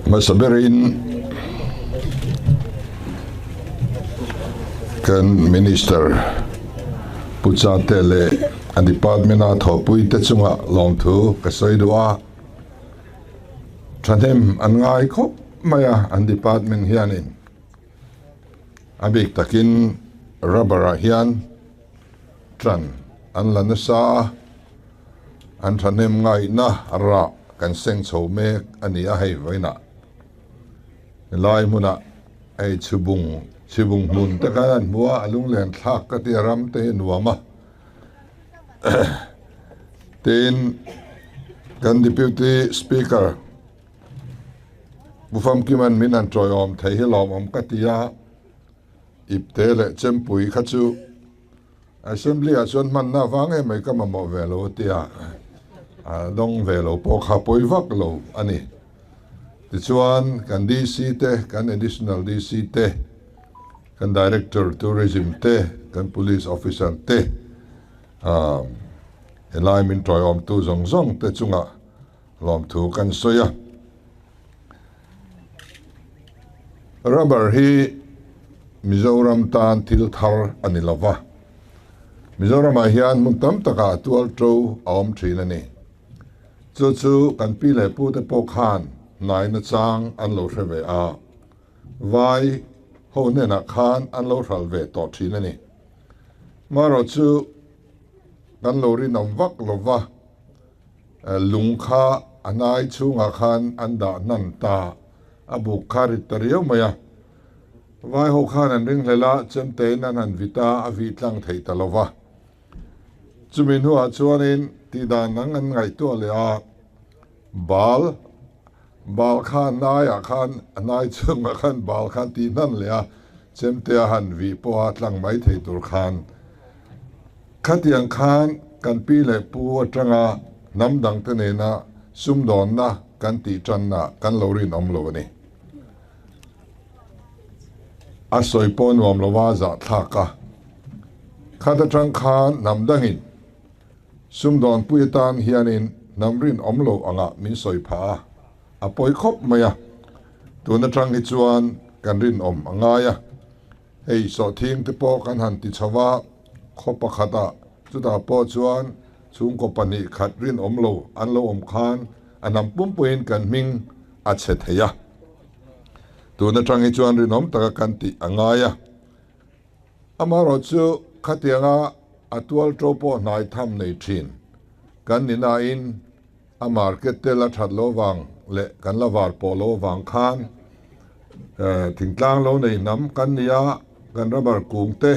Hmasa berin kan Minister Pu Chate leh a department-a thawhpuite chunga lawmthu ka sawi duh a, thahnem an ngai khawp mai a an department hianin a bik takin rubber-ah hian tan an la nasa a. An thahnem ngaihna rah kan seng chho mek a ni a, hei vawiinah helai hmunah hei chhibung chhibung hmun te khan an hmu a, a lunglen thlak ka ti a, ram te hi a nuam a. Tin, kan Deputy Speaker Pu Famkiman min han tawiawm thei hi lawmawm ka ti a, ipte leh chempui kha chu Assembly ah chuan hmanna avang em mai ka mamawh ve lo a tia, a dawng ve lo pawh kha pawi vak lo a ni. Tichuan kan DC te, kan Additional DC te, kan Director Tourism te, kan Police Officer te, helai min tawiawmtu zawng zawng te chungah lawmthu kan sawi a. Rubber hi Mizoram tan thil thar a ni lova, Mizoramah hian hmun tam takah tual to a awm thin a ni. Chu chu kan pi leh pute pawh khan hnai nachang an lo hre ve a, vai ho hnenah khan an lo hralh ve tawh thin a ni. Marawh chu kan lo rinawm vak lova. Lung kha a nai chhungah khan an dah hnan ta, a buk kha rit ta riau mai a. Vai ho khan an ring hlel a, chemtein an han vit a, a vih tlang thei ta lo va. Chumi hnuah chuanin tihdan dang an ngaihtuah leh a, bal, bal kha a naiah khan, a nai chhungah khan bal kha an tih hnan leh a, chemtea han vih pawha tlang mai thei tur khan. Khatiang khan kan pi leh pu atanga hnam dangte nena sumdawnna kan tih tanna kan lo rinawm lo a ni. A sawi pawh nuam lova zahthlak a. Khat atang khan hnam dangin sumdawnpui atan hianin hnam rinawm lo angah min sawi phah a, a pawi khawp mai a. Tun atang hi chuan kan rinawm a ngai a. Hei sawhthing te pawh kan han ti chho a, khaw pakhatah chutah pawh chuan chhungkaw pahnih khat rinawm lo an lo awm khan a hnam pumpuiin kan hming a chhe thei a. Tun atang hi chuan rinawm taka kan tih a ngai a. Amaherawhchu khatianga a tual to pawh hnai tham nei thin kan ni nain A market te la that lo vang leh kan la var pawh lo vang khan thingtlang lo nei hnam kan ni a, kan rubber kung te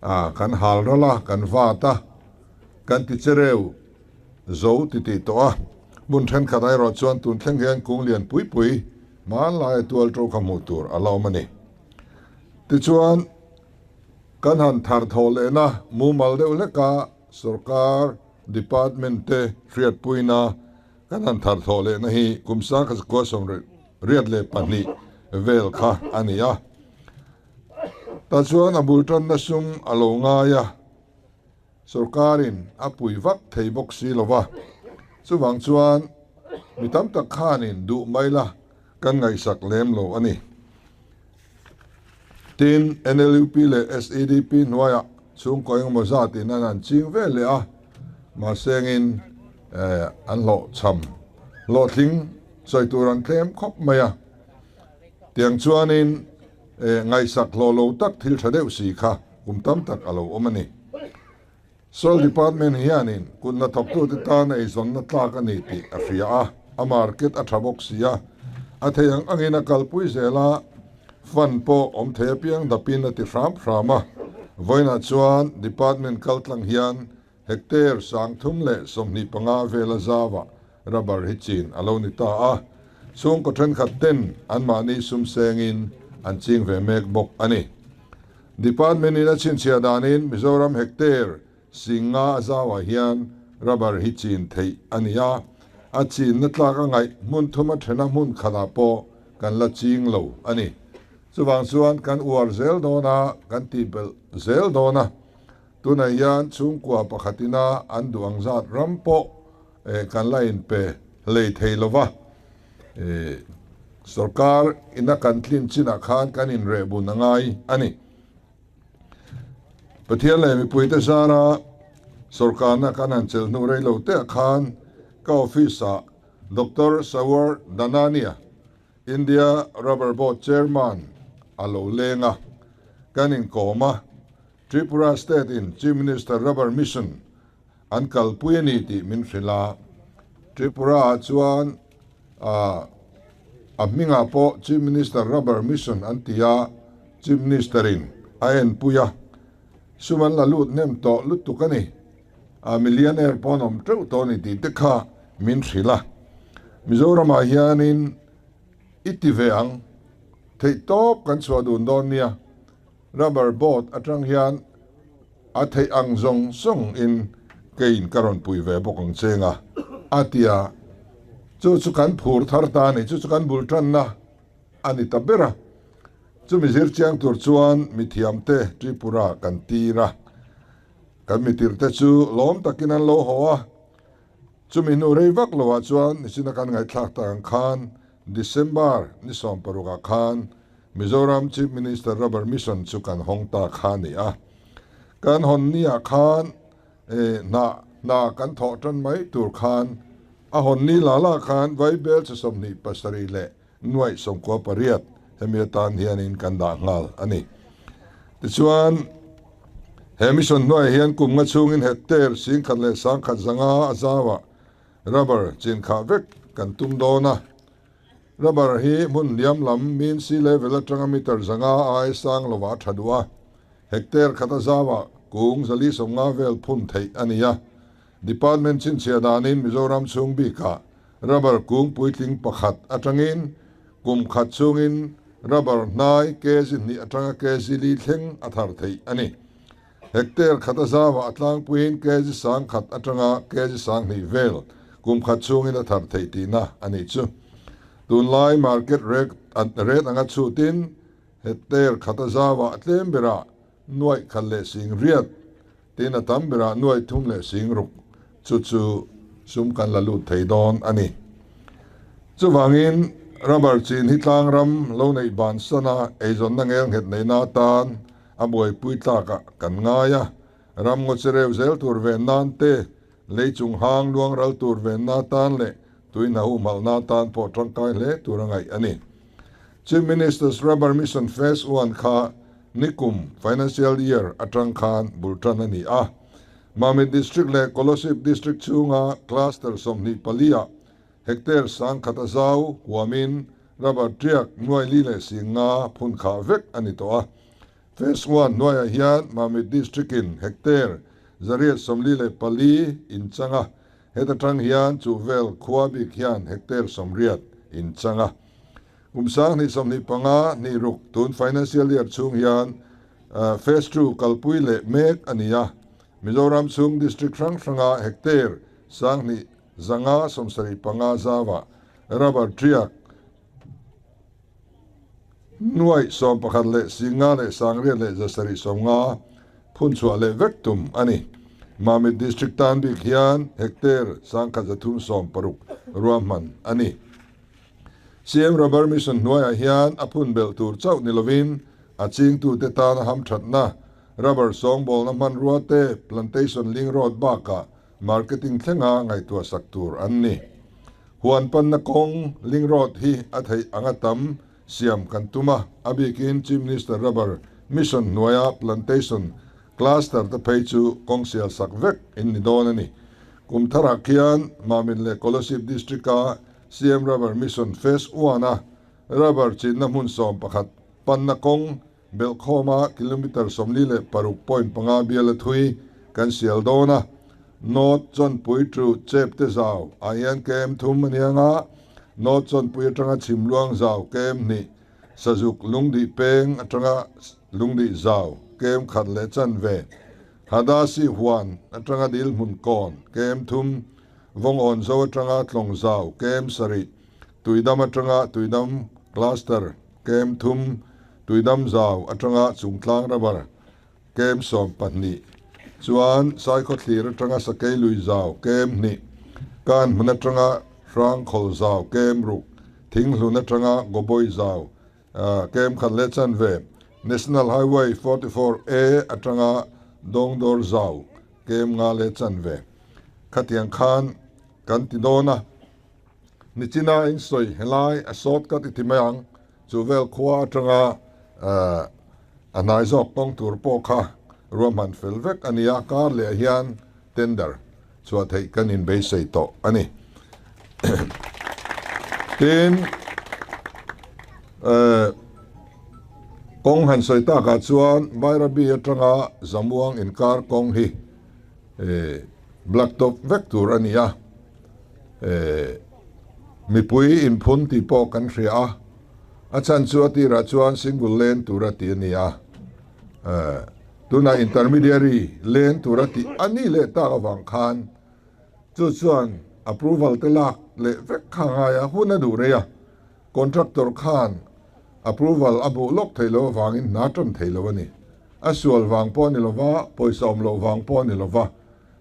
kan hal ral a, kan vat a, kan ti che reu zo ti tih tawh a. Hmun thenkhat erawh chuan tun thleng hian kung lian pui pui hmanlaia tual to kha hmuh tur a la awm a ni. Tichuan kan han thar thaw lehna mumal deuh hleka Sorkar Department te hriatpuina kan han thar thawh lehna hi kum sangkhat zakua 92 vel kha a ni a. Tah chuan a bul tanna sum a lo ngai a, sorkarin a pui vak thei bawk si lo va. Chuvang chuan mi tam tak khanin duh mai la kan ngaihsak lem lo a ni. Tin, NLUP leh SEDP hnuaiah chhungkaw engemaw zatin an han ching ve leh a, mahsengin an hlawhchham hlawhtling sawi tur an tlem khawp mai a. Tiang chuanin ngaihsak hlawh lo tak thil tha deuh si kha kum tam tak a lo awm a ni. Soil Department hianin kut hnathawktute tan eizawnna tlak a ni tih a hria a, a market a tha bawk si a, a thei ang angin a kalpui zel a, fund pawh awm thei apiang dapin a ti hram hram a. Vawiinah chuan Department kaltlang hian hectare 325 vela zauah rubber hi chin a lo ni ta a, chhungkaw thenkhat ten anmahni sum sengin an ching ve mek bawk a ni. Department in a chhinchhiah danin Mizoram hectare 50,000 a zauah hian rubber hi chin theih a ni a, a chinna tlak a ngaih hmun thuma thena hmun khatah pawh kan la ching lo a ni. Chuvang chuan kan uar zel dawn a, kan tihbelh zel dawn a. Tunah hian chhungkua pakhatina an duh ang zat ram pawh kan la inpe hlei thei lo va. Sorkar ina kan tlin chinah khan kan inrehbun a ngai a ni. Pathian leh mipuite zara sorkarna kan han chelh hnu rei lo teah khan ka office-ah Doctor Sawar Dhanania, India Rubber Board Chairman a lo leng a, kan inkawm a, Tripura State-in Chief Minister Rubber Mission an kalpui a ni tih min hrilh a, Tripura-ah chuan a hmingah pawh Chief Minister Rubber Mission an ti a, Chief Minister-in a enpui a, sum an la lut hnem tawh lutuk a ni, a millionaire pawh an awm teuh tawh a ni tih te kha min hrilh a, Mizoramah hianin i ti ve ang, theihtawp kan chhuah dun dawn nia. Rubber boat atang hian a theih ang zawng zawng in keiin ka rawn pui ve bawk ang cheng a, a ti a. Chu chu kan phur thar ta a ni, chu chu kan bul tanna a ni ta ber a. Chumi zir chiang tur chuan mithiamte Tripura kan tir a, kan mitirte chu lawm takin an lo haw a. Chumi hnu rei vak loah chuan nichina kan ngaihthlak tak ang khan December ni 16 ah khan Mizoram Chief Minister Rubber Mission chu kan hawng ta kha a ni a. Kan hawn ni ah khan hna hna kan thawh tan mai tur khan a hawn ni la la khan Vaibel che 27 leh nuaih 98 hemi atan hianin kan dah nghal a ni. Tichuan, he mission hnuaiah hian kum nga chhungin hectare 11,500 a zauah rubber chin khah vek kan tum dawn a. Rubber hi hmun hniam lam mean sea level atanga meter 500 ai sang lovah a tha duh a, hectare khat a zauah kung 450 vel phun theih a ni a. Department chhinchhiah danin Mizoram chhung bikah rubber kung puitling pakhat atangin kum khat chungin rubber hnai kg hnih atanga kg li thleng a thar theih a ni. Hectare khat a zauah a tlangpuiin kg 1000 atanga kg 2000 vel kum khat chungin a thar theih tihna a nih chu. Tunlai market rate anga chhutin hectare khat a zauah a tlem berah 1,080 Tin a tam berah 360 chu chu sum kan la lut thei dawn a ni. Chuvangin rubber chin hi tlang ram lo neih bansan a eizawnna ngel nghet neihna atan a buaipui tlakah kan ngai a, ram ngaw chereu zel tur ven nan te, lei chung hang luang ral tur venna atan leh tui hna humhalhna atan pawh tangkai hle tur a ngaih a ni. Chief Minister's Rubber Mission Phase One kha nikum Financial Year atang khan bul tan a ni a. Mamit District leh Kolasib District chhunga Cluster 24 ah hectare 1000 a zau huamin rubber tiak 4,050 phun khah vek a ni tawh a. Phase One hnuaiah hian Mamit District in hectare 844 in chang a, heta tang hian chu vel khua bik hian hectare 80 in chang a. Kum 2025 hnih ruk tun financial year chhung hian Phase 2 kalpui leh mek a ni a, Mizoram chhung district hrang hranga hectare 2175 zauah rubber tiak 11,056,690 phun chhuah leh vek tum a ni. Mamit District tan bik hian hectare 1360 ruahman a ni. CM Rubber Mission hnuaiah hian a phun belh tur chauh ni lovin a chingtute tana hamthatna, rubber sawngbawlna hmanrua te, plantation link road bakah marketing thlenga ngaihtuah sak tur an ni. Huan panna kawng link road hi a theih anga tam siam kan tum a, a bikin Chief Minister Rubber Mission hnuaia plantation cluster te phei chu kawng sial sak vek in ni dawn a ni. Kum tharah khian Mamit leh Kolasib District-a CM Rubber Mission Phase One-a rubber chinna hmun 11 panna kawng belhkhawma kilometre 46.5 bial a thui kan sial dawn a. North Chawnpui to Chepte zau ah hian km thum a niang a, North Chawnpui atanga Chhimluang zau km hnih, Sazuk Lungdih peng atanga Lungdih zau km khat leh chanve, Hadasi huan atanga Dilhmun kawn km thum, Vawngawn zo atanga Tlawng zau km sarih, Tuidam atanga Tuidam cluster km thum, Tuidam zau atanga Chungtlang rubber km 12, chuan Saikhawthlir atanga Sakei lui zau km hnih, Kan hmun atanga Hrangkhawl zau km ruk. Thinghlun atanga Goboi zau kem khat leh chanve, National Highway 44 A atanga Dawngdawr zau kem nga leh chanve khatiang khan kan ti dawn a. Nichina in sawi helai a sawt ka ti ti mai ang, chu vel khua atanga a hnai zawk kawng tur pawh kha ruahman fel vek a ni a, kar leh hian tender chhuah theih kan inbeisei tawh a ni. Tin, kawng han sawi takah chuan Bairabi atanga Zamuang inkar kawng hi blacktop vek tur a ni a, mipui inphun tih pawh kan hria a, a chhan chu a tirah chuan single lane tura tih a ni a. Tunah intermediary leng tura tih a nih leh tak avang khan chu chuan approval te lak leh vek kha a ngai a, hun a duh rei a, contractor khan approval a hmuh lawk thei lo avangin hna tan thei lo a ni. A sual vang pawh a ni lova, pawisa awm loh vang pawh a ni lova,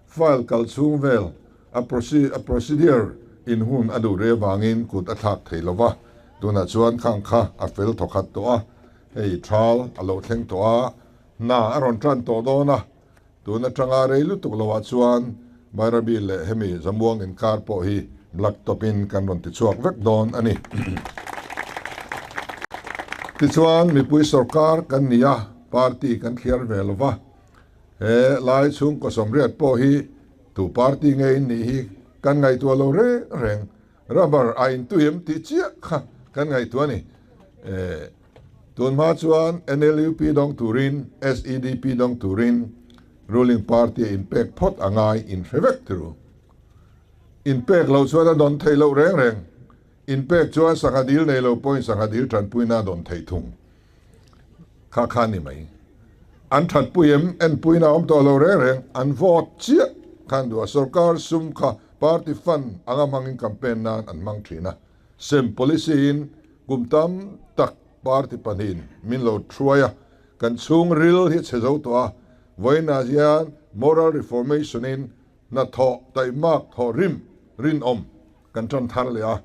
file kal chhung vel a procedure in hun a duh rei avangin kut a thlak thei lova, tunah chuan khang kha a fel thawkhat tawh a. Hei thal a lo thleng tawh a, hna a rawn tan tawh dawn a, tun atanga rei lutuk loah chuan Bairabi leh hemi Zamuang inkar pawh hi black top in kan rawn ti chhuak vek dawn a ni. Tichuan mipui sorkar kan ni a, party kan thliar ve lo va, he lai chhungkaw sawmriat pawh hi tu party nge in nih hi kan ngaihtuah lo reng reng. Rubber a intui em tih chiah kha kan ngaihtuah a ni. Tun hma chuan NLUP dawng turin, SEDP dawng turin ruling party a inpek phawt a ngai inhre vek turu. Inpek loh chuan a dawn theih loh reng reng. Inpek chuan sangha dil nei lo pawhin sangha dil tanpuina a dawn theih thung. Kha kha ni mai. An thatpui em? Enpuina a awm tawh lo reng reng. An vote chiah khan duh a. Sorkar sum kha party fund anga hmangin campaign nan an hmang thin a. Sem policy in kum tam tak party pahnihin min lo thuai a. Kan chhungril hi chhe zo tawh a. Vawiinah hian moral reformation in hnathawh taihmak thawh rim rinawm kan tan thar leh a.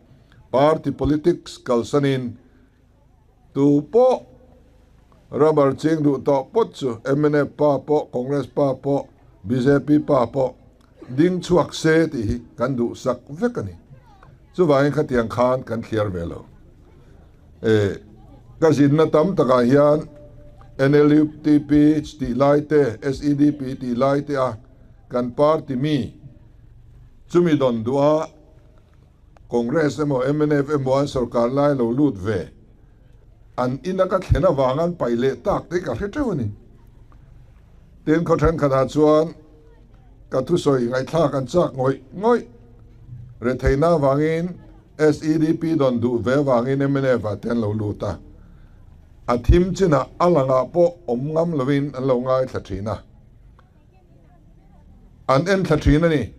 Party politics kalsanin Tu pawh rubber ching duh tawh pawt chu mnf pa pawh, Congress pa pawh, bjp pa pawh ding chhuak se tih hi kan duhsak vek a ni. Chuvangin khatiang khan kan thliar ve lo. E, ka zinna tam takah hian NLUTP tih lai te, SEDP tih lai te a kan party mi chumi dawn duh a, Congress emaw mnf emaw an sorkar lai lo lut ve an ina ka thlen avang an paih leh tak te ka hre teuh a ni. Tin khaw thenkhatah chuan ka thusawi ngaihthlak an chak ngawih ngawih. Retheihna avangin SEDP dawn duh ve avangin mnf ah te an lo lut a. A thim chinah a langah pawh awm ngam lovin an lo ngaithla thin a. An enthla thin a ni.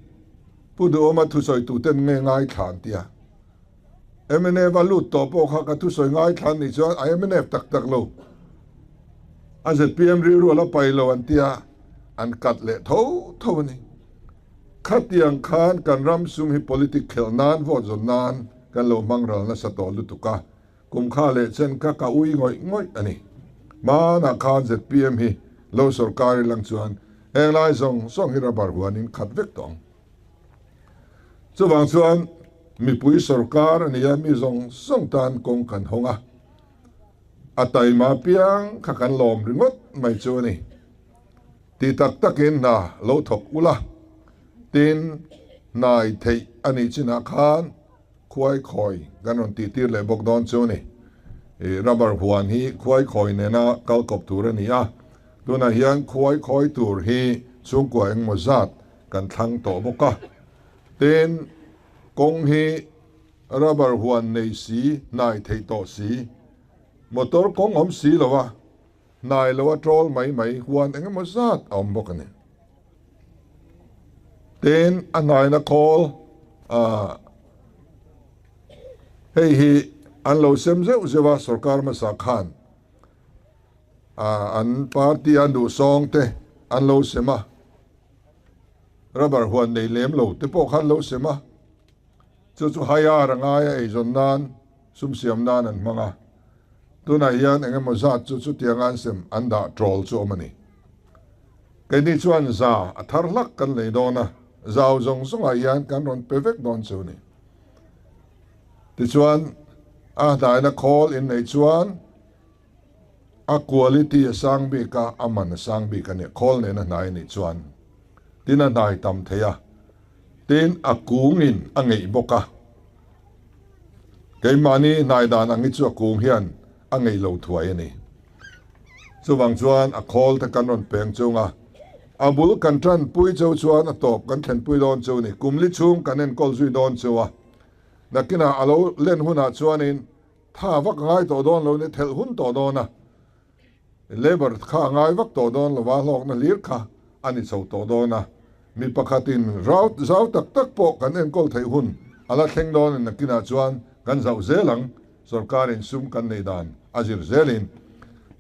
Pu Duhawma thusawi tuten nge ngaithla an tia. Mnf a lut tawh pawh kha ka thusawi ngaithla an nih chuan a mnf tak tak lo. A zpm rilru a la pai lo an tia, an kat leh tho tho a ni. Khatiang khan kan ram sum hi politic khelh nan, vote zawn nan kan lo hmang ral nasa tawh lutuk a. Kum kha leh chen kha ka ui ngawih ngawih a ni. Hmanah khan zpm hi lo sorkar ilang chuan heng lai zawng zawng hi rubber huanin khat vek tawh ang. Chuvang chuan mipui sorkar a nia mi zawng zawng tan kawng kan hawng a, a taima piang kha kan lawm ringawt mai chu a ni. Ti tak takin hna lo thawk ula, tin hnai theih a nih chinah khan Khuai khawi kan rawn tih tir leh bawk dawn chu a ni. Ih rubber huan hi khuai khawi nena kal kawp tur a ni a, tunah hian khuai khawi tur hi chhungkua engmaw zat kan thlang tawh bawk a. Tin, kawng hi rubber huan nei si, hnai theih tawh si, motor kawng awm si lo a, hnai lo a ṭawl mai mai huan engemaw zat a awm bawk a ni. Tin, a hnaina khawl ah hei hi an lo sem zeuh zeuh a sorkar hmasa khan ah an party a duhsawng te an lo sem a, rubber huan nei lem lo te pawh khan lo sem a, chu chu higher a ngai a eizawn nan. sum siam nan an hmang a. Tunah hian eng emaw zat chu chutianga an sem an dah ṭawl chu awm a ni. Keini chuan za a thar hlak kan lei dawn a, zau zawng zawngah hian kan rawn pe vek dawn chu a ni. Tichuan, a hnaina khawl inneih chuan a quality a sang bik a, a man a sang bik a ni. Khawl nena hnai a nih chuan tin a hnai tam thei a, tin a kungin a ngeih bawk a. Keimahni hnai dan ang hi chu a kung hian a ngeih lo thuai a ni. Chuvang chuan a khawl te kan rawn peng chung a, a bul kan tan pui cheu chuan a tawp kan thlen pui dawn cheu a ni. Kum li chhung kan enkawl zui dawn cheu a, nakinah a lo len hunah chuanin Tha vak a ngai tawh dawn lo ni, thelh hun tawh dawn a, labour kha a ngai vak tawh dawn lo va, hlawkna hlir kha a ni chho tawh dawn a, mi pakhatin rau zau tak tak pawh kan enkawl theih hun a la thleng dawn in nakinah chuan kan zauh zel ang, sorkarin sum kan neih dan a zir zelin.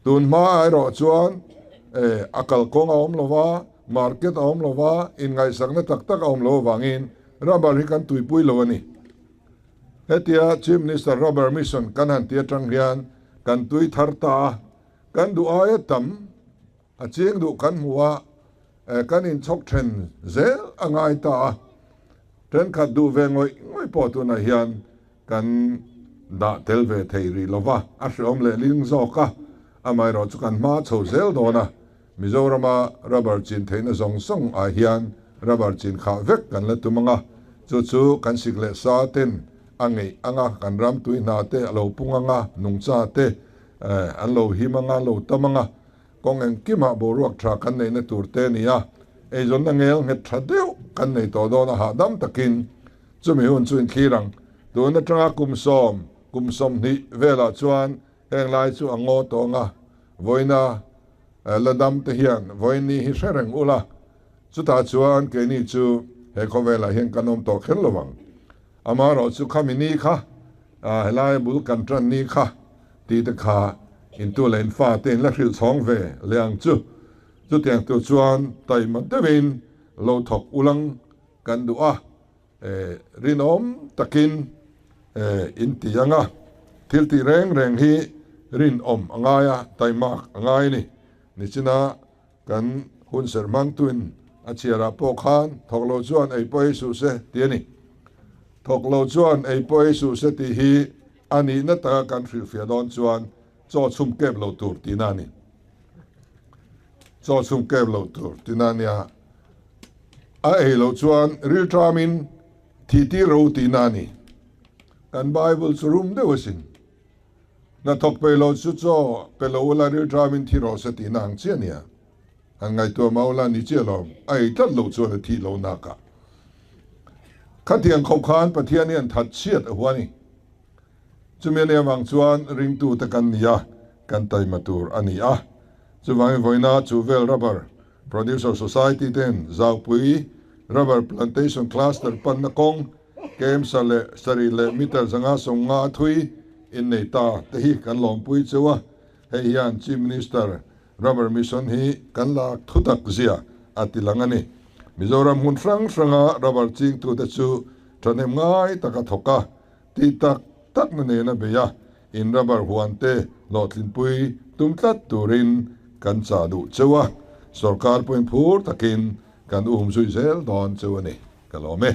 Tun hma erawh chuan a kalkawng a awm lo va, market a awm lo va, inngaihsakna tak tak a awm lo avangin rubber hi kan tuipui lo a ni. Hetia Chief Minister Rubber Mission kan han ti atang hian kan tui thar ta a, kan duh aia tam a ching duh kan hmu a, kan inchhawk then zel a ngai ta a, thenkhat duh ve ngawih ngawih pawh tunah hian kan dah tel ve thei rih lo va, a hreawm leh ling zawk a, amaherawhchu kan hma chho zel dawn a, Mizorama rubber chin theihna zawng zawng ah hian rubber chin khah vek kan la tum ang a, chu chu kan sik leh sa ten a ngeih ang a, kan ram tui hna te a lo pung ang a, nungcha te an lo him ang a, lo tam ang a, kawng engkimah boruak tha kan neihna tur te a ni a, eizawnna ngel nghet tha deuh kan nei tawh dawn a hahdam takin chumi hun chu inthlir ang. Tun atanga kum sawm, kum 20 velah chuan heng lai chu a ngaw tawh ang a, vawiina La dam te hian vawiin hi hre reng ula, chutah chuan keini chu he khawvelah hian kan awm tawh kher lo ang. Amaherawh chu khami ni kha, helai bul kan tan ni kha tih te kha intu leh infa te in la hrilh chhawng ve leh ang chu. Chutiang tur chuan taima deuhin lo thawk ulang kan duh a. Rinawm takin in ti ang a, thil tih reng reng hi rinawm a ngai a, taimak a ngai a ni. Nichina kan hunserh hmangtuin a chhiarah pawh khan thawk lo chuan ei pawh ei suh se ti a ni. Thawk lo chuan ei pawh ei suh se tih hi a nihna taka kan hrilhfiah dawn chuan chaw chhum kep lo tur tihna a ni. Chaw chhum kep lo tur tihna a nia. A ei loh chuan rilṭamin thih tir ro tihna a ni. Kan Bible chu rum deuh asin. Hnathawk pe lo chu chaw pe lo ula rilṭamin thi rawh se tihna ang chiah nia. Han ngaihtuah mah ula ni chiah lo, a ei tlat loh chuan a thih lo nakah. Khatiang khawp khan Pathian hian that chhiat a hua a ni. Chumi a nih avang chuan ringtute kan ni a, kan taima tur a ni a. Chuvangin vawiina chu vel rubber Producer Society ten Zaupui Rubber Plantation Cluster panna kawng kemsa leh sarih leh meter 550 a thui innei ta te hi kan lawmpui cheu a, hei hian Chief Minister Rubber Mission hi kan lak thutak zia a ti lang a ni. Mizoram hmun hrang hranga rubber chingtute chu thahnem ngai taka thawk a, tih tak takna nena bei a, in rubber huan te hlawhtlinpui tum tlat turin kan chah duh cheu a, sorkar pawhin phur takin kan um zui zel dawn cheu a ni. Ka lawm e.